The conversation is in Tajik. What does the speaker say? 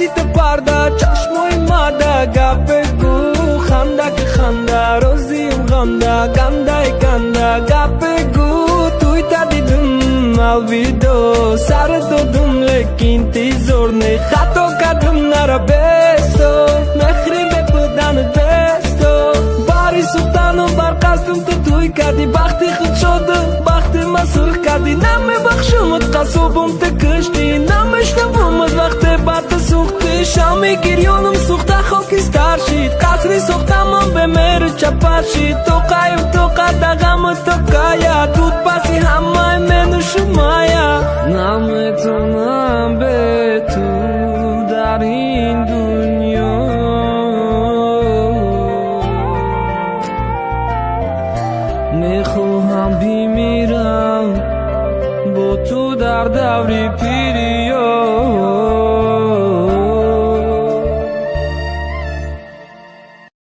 Пасита парда, чашмои мада. Гапе гу, ханда ки ханда, розиюм ғамда, гандаи ганда. Гапе гу, туйта дидум, алвидо. Сар додум, лекин интизор не. Хато кардум, нара бесто. Мехри бебуданат бесто. Бари сухтану бар қасдум ту туй кардӣ. Бахти худ шоду, бахти ма сурх кардӣ. Намебахшумат, қассобум ту киштӣ. Намешнавумат, вақте ба ту сӯхтӣ. Шами гирёнам сӯхта хокистар шид. Қасри сохтамам бемеру чапар шид. Тоқаю тоқа дағаму токая. Дуд паси ҳамаи мену шумая. Наметонам бе ту дар ин дунё. Мехоҳам бимирам бо ту дар даври.